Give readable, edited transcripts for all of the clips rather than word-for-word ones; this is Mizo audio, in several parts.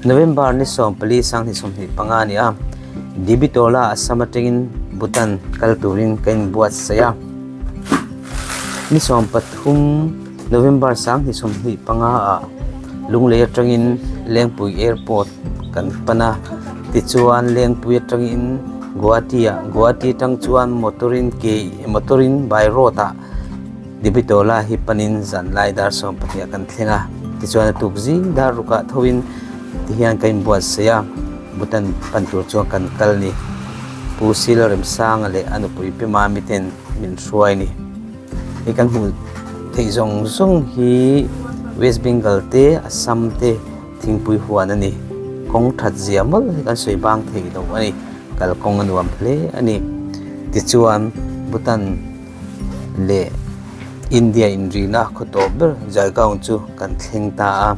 November ni 14 2025 a ni a, Dibitola Assam atangin Bhutan kal turin ka inbuatsaih a. Ni 13 November 2025 ah Lunglei atangin Lengpui Airport kan pan a, tichuan Lengpui atangin Guwahati ah, Guwahati atang chuan motor-in ke motor-in by road ah Dibitola hi panin zanlai dar 12 ah kan thleng a, tichuan a tuk zing dar rukah thoin tihian ka inbuatsaih a. Bhutan pan tur chuan kan kal ni. Pu Sila Remsanga leh a nupui Pi Mami ten min hruai ni. Hei kan hmuh theih zawng zawng hi West Bengal te, Assam te thingpui huan a ni. Kawng that zia mawlh hi kan sawi bang thei lo a ni. Kalkawng a nuam hle a ni. Tichuan Bhutan leh India inrina khaw tawp ber Jaigaon chu kan thleng ta a.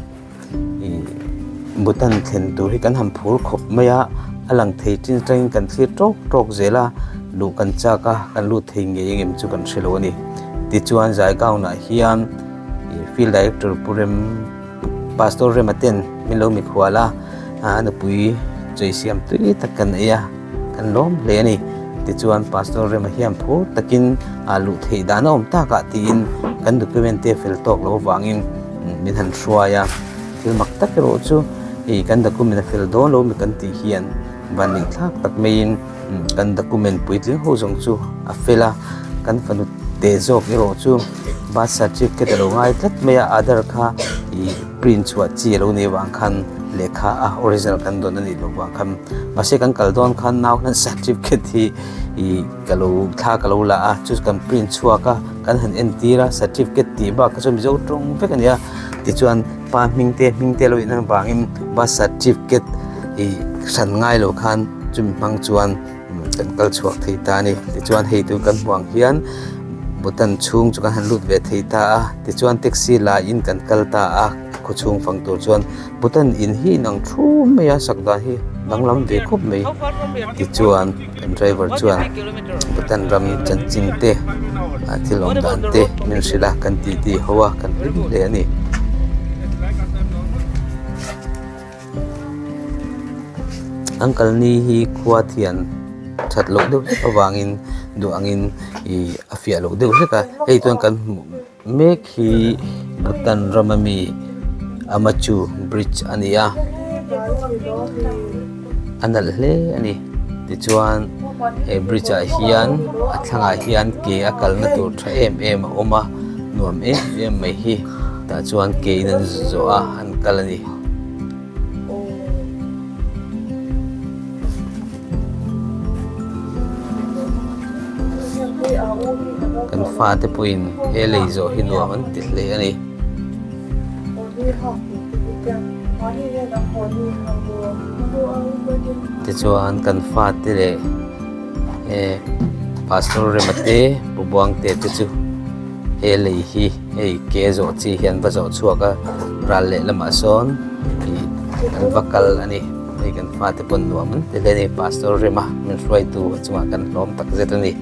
Bhutan thlen tur hi kan han phur khawp mai a, a lang thei chin atangin kan thlir tawk tawk zel a, luh kan chak a, kan lut thei ngei engem chu kan hre lo a ni. Tichuan Zaigaon-ah hian Field Director Pu Rem Pastor Rema ten min lo mikhual a, a nupui chawi siam tui tak kan ei a, kan lawm hle a ni. Tichuan Pastor Rema hian phur takin a luh theih dan a awm takah tiin kan document te fel tawk loh avangin min han hruai a, thil mak tak erawh chu hei kan document a fel dawn lo mi kan tih hian van thlak tak maiin kan document puitling ho zawng chu a fel a, kan fanu teh zawk erawh chu birth certificate a lo ngai tlat mai a, aadhar kha ih print chhuah chi a lo nih avang khan lehkha a original kan dawn a nih loh vang khan mahse kan kal dawn khan nau hian certificate hi ih ka lo thla ka lo la a chu kan print chhuak a kan han entir a certificate tih bak kha chu mizo tawng vek a ni a tichuan pa hming te hming te lo in ang vangin birth certificate ih hran ngai lo khan chumi hmang chuan kan kal chhuak thei ta a ni tichuan hei tur kan hmuh ang hian Bhutan chhung chu kan han lut ve thei ta a tichuan taxi la in kan kal ta a khaw chhung fang tur chuan Bhutan in hi inang thu mai a sak dan hi danglam ve khawp mai tichuan kan driver chuan Bhutan ram chanchin te ah thil awm dan te min hrilh a kan titi ho a kan hlim hle a ni. An kalni hi khua thian that loh deuh hlek avangin duh angin ih a fiah loh deuh hlek a hei chuan kan hmuh mek hi Bhutan rama mi Amachu bridge a ni a a nalh hle a ni tichuan he bridge ah hian a thlangah hian ke a kalna tur tha em em a awm a nuam em em mai hi tah chuan ke in an zawh a an kal a ni. Kan fate pawhin he lei zawh hi nuam an ti hle a ni. Tichuan kan fate leh eh pastor Rema te Pu Buangte te chu he lei hi hei ke zawh chi hian va zawh chhuak a ral leh lamah sawn ih an va kal a ni. Hei kan fate pawn nuam an ti hle a ni pastor Rema min hruaitu a chungah kan hlawm tak zet a ni.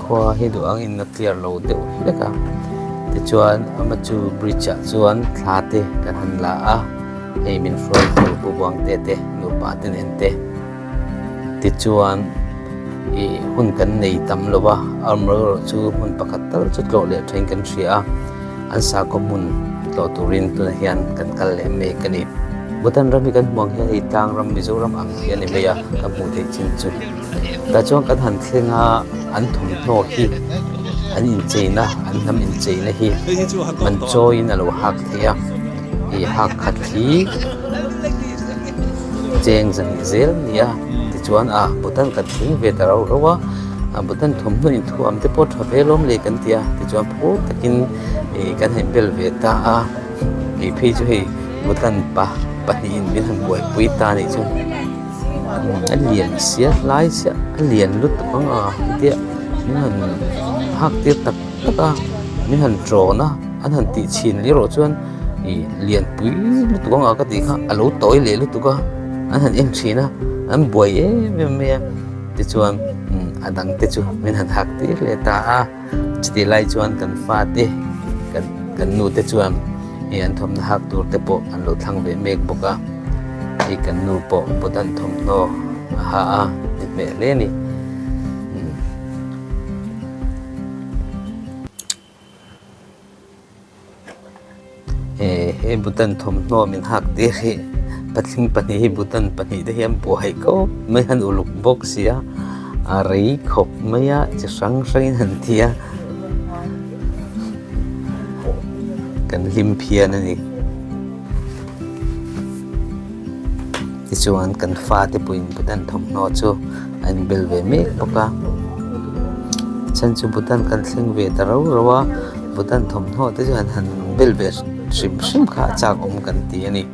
Khua hi duh angin a clear lo deuh hlek a tichuan ama chu bridge ah chuan thla te kan han la a hei min hruai tur pu buang te te nupa te nen te tichuan ih hun kan nei tam lo va amaherawhchu chu hmun pakhat tal chu tlawh leh thain kan hria a an sakhaw hmun tlawh turin tunah hian kan kal leh mek a ni Bhutan ram hi kan hmuh ang hian hei tlang ram Mizoram ang hi a ni mai a kan hmuh theih chin chu tah chuan kan han thleng a an thawmhnaw hi an incheina an hnam incheina hi man chawiin a lo hak thei a ih hak khat hi cheng zahnih zel a ni a tichuan ah Bhutan kan thleng ve ta rauh rauh a ah Bhutan thawmhnaw inthuam te pawh tha ve lawm le kan ti a tichuan phur takin ih kan han bel ve ta a kei phei chu hei Bhutan pa pahnihin min han buaipui ta a nih chu a lian sia hlai sia a lian lutuk ang a hetia min han hak tir tak tak a min han tawn a an han tih chhin leh erawh chuan. Ih lianpui lutuk anga ka tih kha a lo tawi leh lutuk a an han en thin a an buai em em mai a tichuan a dang te chu min han hak tir leh ta a chutih lai chuan kan fate kan kan nu te chuan hei an thawmhnaw hak tur te pawh an lo thlang ve mek bawk a hei kan nu pawh Buddha-n thawmhnaw a ha a inhmeh hle a ni. He Bhutan thawmhnaw min hak tir hi patling pahnih hi Bhutan pahnih te hian buai khawp mai a an uluk bawk si a a rei khawp mai a chi hrang hrangin an ti a kan hlim phian a ni. Tichuan kan fate pawhin Bhutan thawmhnaw chu an bel ve mek bawk a chhan chu Bhutan kan thleng ve ta rau rau a Bhutan thawmhnaw te chu han han bel ve hrim hrim kha a chak awm kan ti a ni.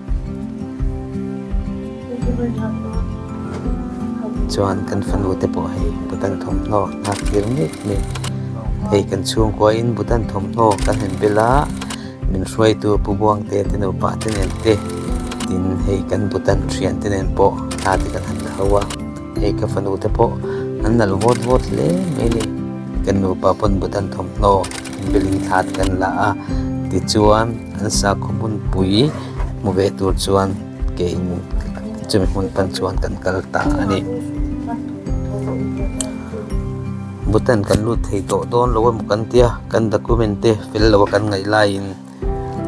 Chuan kan fanu te pawh hei Bhutan thawmhnaw nghak tir mek mek hei kan chhungkua in Bhutan thawmhnaw kan han bel a. Min hruaitu Pu Buangte te nupa te nen te tin hei kan Bhutan thian te nen pawh hla te kan han la ho a, hei ka fanu te pawh an nalh vawt vawt hle mai a ni. Kan nupa pawn Bhutan thawmhnaw building thla te kan la a, tichuan an sakhaw hmunpui hmu ve tur chuan ke in chumi hmun pan chuan kan kal ta a ni. Bhutan kan lut thei tawh dawn lo emaw kan tia kan document te fel lo a kan ngaih laiin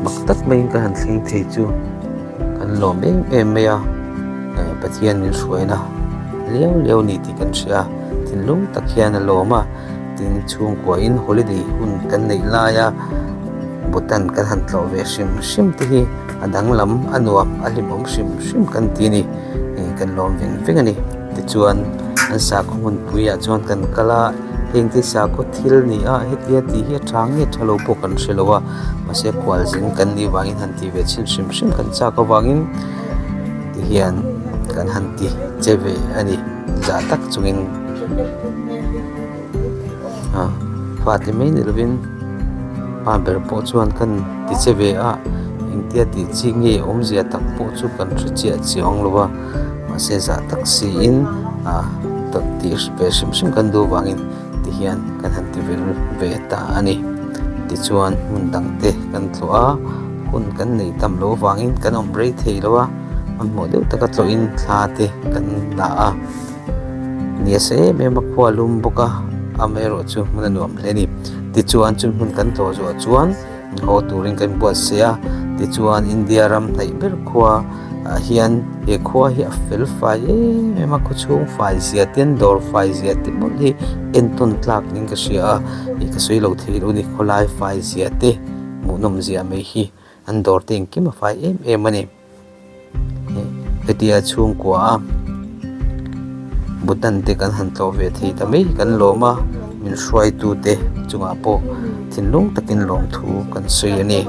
mak tak maiin ka han thleng thei chu kan lawm em em mai a Pathian min hruaina liau liau a ni tih kan hria a thinlung tak hian a lawm a tin chhungkua in holiday hun kan neih laia Bhutan kan han tlawh ve hrim hrim te hi a danglam a nuam a hlimawm hrim hrim kan ti a ni kan lawm veng veng a ni. Tichuan an sakhaw hmunpuiah chuan kan kal a, heng te sakhaw thil ni a hetia tih hi a tha nge tha lo pawh kan hre lo a, mahse khualzin kan nih vangin han tih ve chhin hrim hrim kan chak avangin tihian kan han ti che ve a ni zah tak chungin ah fate mai ni lovin pa ber pawh chuan kan ti che ve a engtia tih chi nge awmzia tak pawh chu kan hre chiah chiang lo a. Mahse zah tak siin ah tih ve hrim hrim kan duh vangin tihian kan han ti vil ve ta a ni. Tichuan hmun dang te kan tlawh a, hun kan neih tam loh vangin kan awm rei thei lo a, hmanhmawh deuh taka tlawhin thla te kan la a. Ni a sa em em a, khua a lum bawk a, amaherawhchu hmun a nuam hle a ni. Tichuan chu hmun kan tlawh zawh chuan. Haw turin kan buatsaih a, tichuan India ram hnaih ber khua ah hian he khua hi a fel fai em em a, khaw chhung fai zia te an dawr fai zia te mawlh hi entawn tlak niin ka hria a, ih ka sawi lo thei lo a ni khawlai fai zia te hmuhnawm zia mai hi an dawr te engkim a fai em em a ni. Hetia chhungkua a Bhutan te kan han tlawh ve thei ta mai hi kan lawm a min hruaitu te chungah pawh thinlung takin lawmthu kan sawi a ni.